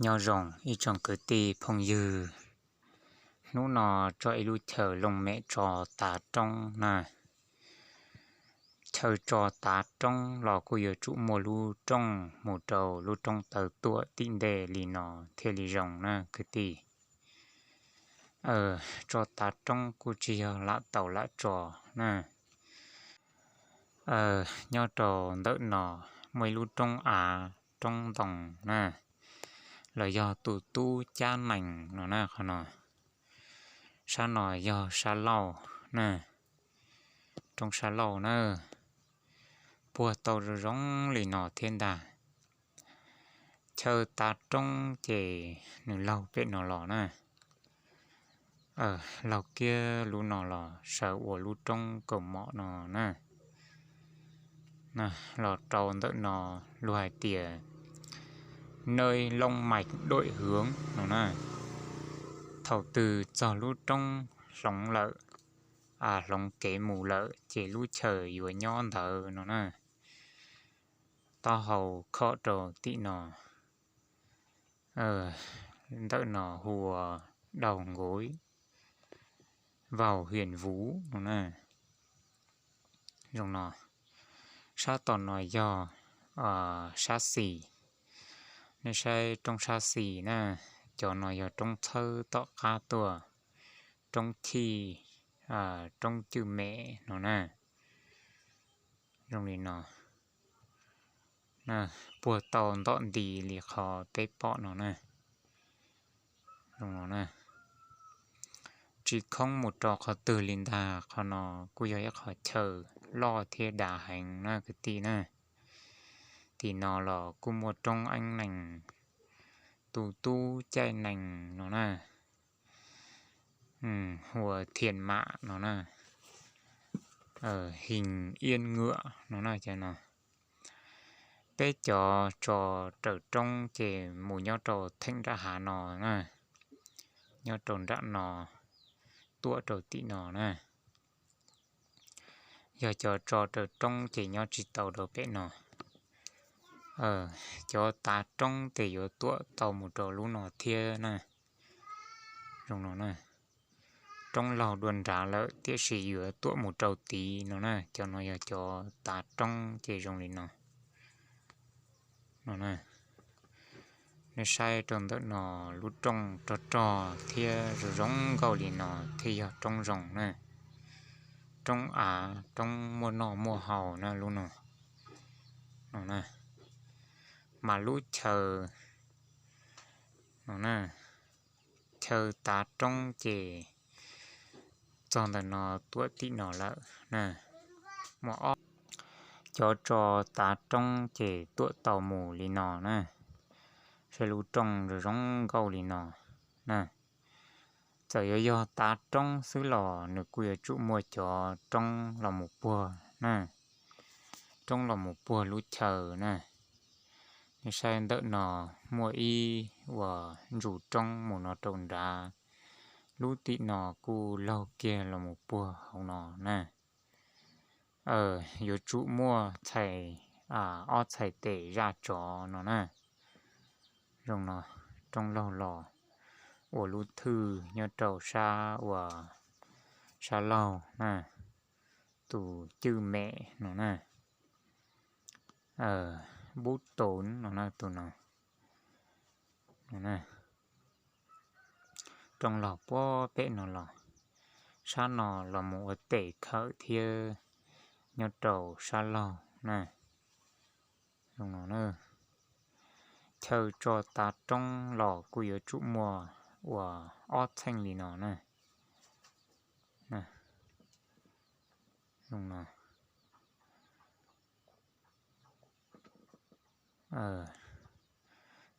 Nyob zoo ib tsoom kwv tij phooj ywg, hnub no tso ib lub chaw looj mem tso tav roob na. Chaw tso tav roob los kuj yuav tsum muaj lub rooj mus rau lub roob taw tuam tim ntej li no thiaj li zoo na kwv tij. Tso tav roob kuj tsis yog lam tau lam tso na. Nyob rau ntawm no muaj ib lub roob av roob ntoo na, los yog tus tub cab nees no na qhov no. Sab no yog sab laug na, roob sab laug na, puag tau zoo zoo li no thiab ntag. Chaw tav roob ces nws laug pem no los na, laug kiag lub no los sawv ua lub roob kaus mom no na. Los rau ntawm no luag hais tias nơi lông mạch đổi hướng no na. Thaum twg txog lub roob hloov lawm, hloov kev mus lawm ces lub chaw yuav nyob ntawd no na. Taub hau khom rau tim no, ntawm no hu ua đầu gối, vào huyện Vú no na. Zoo no, sab tom no yog sab xis. Nej saib roob sab xis na, cov no yog roob txhawb tom qab tuaj, roob chij, roob cwj mem no na. Zoo li no, puag tau ntom nti li qhov peb pom no na. Tsis khoob mus rau qhov twg li ntag, qhov no kuj yog ib qhov chaw loj thiab dav heev na kwv tij na. Tim no los kuj muaj roob eeb nees, tus tub caij nees no na, hu ua thiaj mam no na, hình yên ngựa no na cov no. Peb cov tso raws roob ces mus nyob rau theem nram hav no na, nyob rau nram no, tuam rau tim no na. Yog cov tso raws roob ces nyob tsis tau rau pem no. Cov tav roob ces yuav tuam tau mus rau lub no thiab na. Zoo no na, roob laug dua nrad lawm tiam sis yuav tuam mus rau tid no na. Cov no yog cov tav roob ces zoo li no. Nej saib rau ntawm no, lub rooj rog rog thiab zoo zoo nkauj li no thiaj yog roob zoo na. Roob av, roob muaj noj muaj haus na lub no. No na, mas lub chaw no na, chaw tav roob ces txog ntawm no tuam tim no lawm na. Muaj ob cov tso tav roob ces tuam tau mus li no na. Saib lub rooj zoo zoo nkauj li no na. Txawm yuav yog tav roob xwb los nws kuj yuav tsum muaj cov roob los mus puag na, roob los mus puag lub chaw na. Nej saib ntawm no muaj ib uas ntsus roob mus no rau nrad, lub tim no kuj laug kiag los mus puag hauv no na. Yuav tsum muaj txhais, ob txhais tes zaj tsov no na. Zoo no, roob laug los ua lub thwj nyob rau sab uas sab laug na, tus cwj mem no na, bub tus no na, tus no. Roob laug puag pem no los, sab no los mus ua tes khawm thiab nyob rau sab laug na. Chaw tso tav roob los kuj yuav tsum muaj uas ob txheej li no na.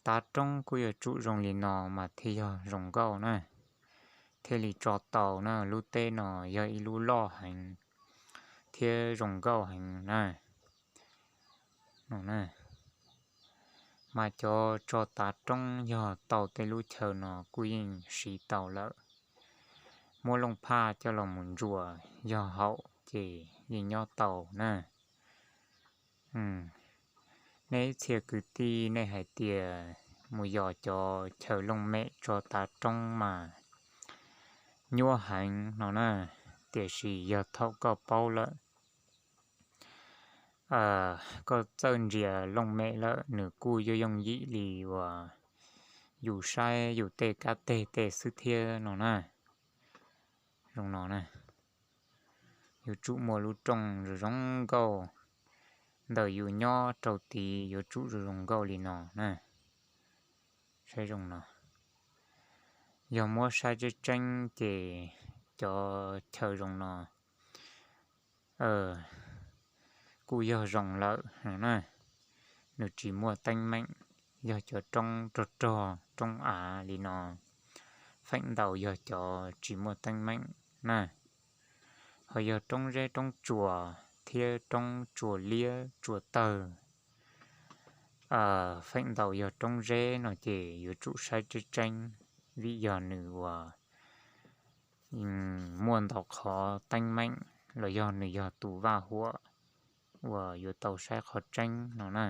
Tav roob kuj yuav tsum zoo li no mas thiaj yog zoo nkauj na, thiaj li tso tau na. Lub teb no yog ib lub loj heev thiab zoo nkauj heev na. Mas cov tso tav roob yog tau tej lub chaw no kuj yeej siv tau lawm. Muab looj phaj coj los mus ntsuas yog haum ces yeej nyob tau na. Nej ib txhia kwv tij nej hais tias mus yos cov chaw looj mem tso tav roob mas nyuaj heev no na. Tiam sis yog thaum koj paub lawm, koj txawj ntsia looj mem lawm nws kuj yooj yooj yim li uas yus saib yus tej kab teg tej xwb thiab no na. Zoo no na, yuav tsum muaj lub rooj zoo zoo nkauj ntawm yus nyob rau tid yuav tsum zoo zoo nkauj li no na. Saib zoo no, yog muab saib tseeb tseeb ces cov chaw zoo no kuj yog zoo lawm no na. Nws tsis muaj teeb meem, yog cov roob rog rog roob av li no feem ntau yog cov tsis muaj teeb meem na. Ho yog roob zeb roob tsuas thiab roob tsuas liab tsuas tawg, feem ntau yog roob zeb no ces yuav tsum saib tseeb tseeb, vim yog nws uas muaj ntau qhov teeb meem los yog nws yog tus vaj huam uas yuav tau saib qhov tseeb no na.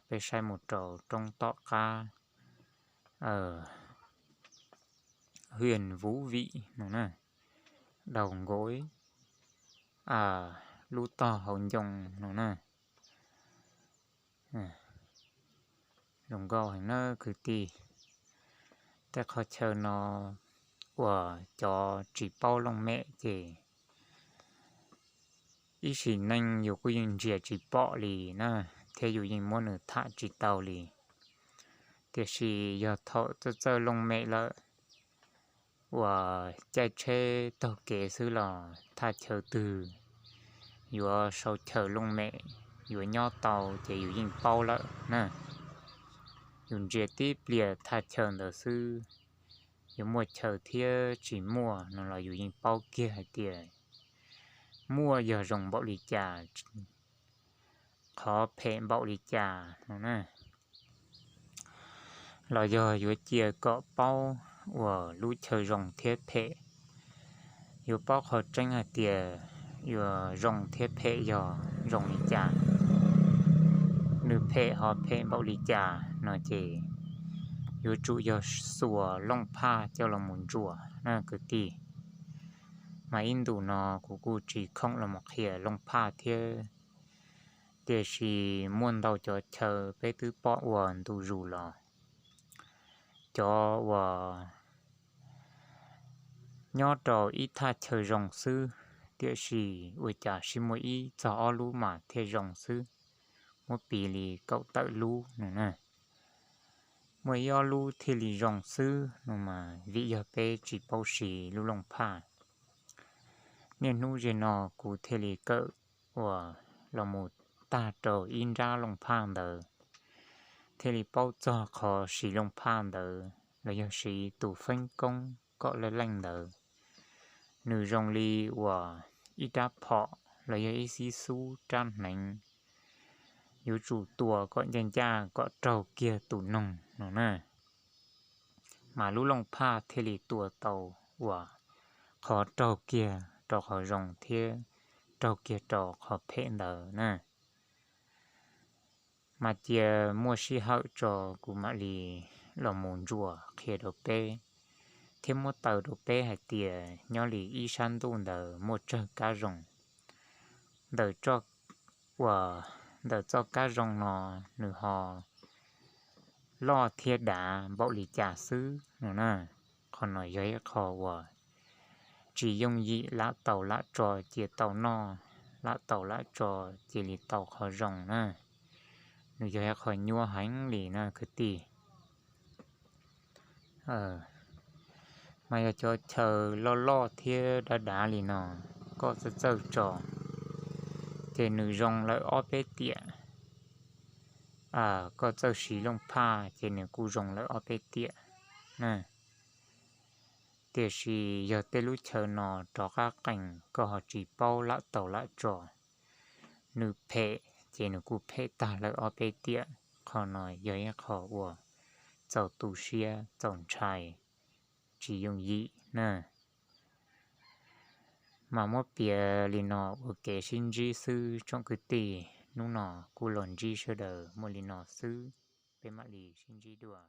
Peb saib mus rau roob tom qab hwj vuv vim no na, daug nkaus lub tog hauv ncoo no na. Zoo nkauj heev na kwv tij. Tej qhov chaw no uas cov tsis paub looj mem ces ib sim neej yus kuj yeej ntsia tsis pom li na, thiab yus yeej muab nws tham tsis tau li. Tiam sis yog thaum txawj txawj looj mem lawm uas caij tsheb taug kev xwb los thaj chaw twg yuav sau chaw looj mem yuav nyob tau ces yus yeej paub lawm na. Yus ntsia tib pliag thaj chaw ntawd xwb, yuav muaj chaw thiab tsis muaj no los yus yeej paub kiag hais tias muaj yog zoo npaum li cas, qhov phem npaum li cas no na. Los yog yuav cia kom paub uas lub chaw zoo thiab phem, yuav paub qhov tseeb hais tias yuav zoo thiab phem yog zoo li cas, nws phem ho phem npaum li cas no ces yuav tsum yog xuas looj phaj coj los mus ntsuas na kwv tij. Mas ib ntus no kuv kuj tsis khoom los mus qhia looj phaj thiab, tiam sis muaj ntau cov chaw peb twb pom ua ntu zus los, cov uas nyob rau ib thaj chaw zoo xwb, tiam sis ua cas sib muaj ib txog ob lub mas thiaj zoo xwb, muab piv li kaum tawm lub no na. Muaj ib ob lub thiaj li zoo xwb no mas vim yog peb tsis paub siv lub looj phaj. Niaj hnub ze no kuv thiaj li kawm uas los mus tag rau ib nrab looj phaj ntawd, thiaj li paub txog qhov siv looj phaj ntawd los yog siv tus feeb koob kom laj leej ntawd. Nws zoo li uas ib rab phom los yog ib xib xub rab hneev, yuav tsum tua kom ncaj ncaj kom raug kiag tus noog no na. Mas lub looj phaj thiaj li tua tau uas qhov raug kiag rau qhov zoo thiab raug kiag rau qhov phem ntawd na. Mas cia muaj sij hawm tso kuv mam li los mus ntsuas qhia rau peb thiab muab taw rau peb hais tias nyob li ib sab ntuj ntawd muaj tsawg kab zoo. Ntawm txoj kab zoo no nws ho loj thiab dav npaum li cas xwb no na. Qhov no yog ib qho uas tsis yooj yim lam tau lam tso cia tau noj, lam tau lam tso cia li tau qhov zoo na. Nws yog ib qho nyuaj heev li na kwv tij. Mas yog cov chaw loj loj thiab dav dav li no, koj txawj txawj tso, ces nws zoo lawm ob peb tiam. Koj txawj siv looj phaj ces nws kuj zoo lawm ob peb tiam na. Tiam sis yog tej lub chaw no rov qab qees koj ho tsis paub lam tau lam tso, nws phem ces nws kuj phem tag lawm ob peb tiam. Qhov no yog ib qho uas txaus tu siab txaus ntshai, tsis yooj yim na. Mas muab piav li no ua kev sib ntsib xwb tsoom kwv tij, hnub no kuj los ntsib sawv daws muaj li no xwb. Peb mam li sib ntsib dua.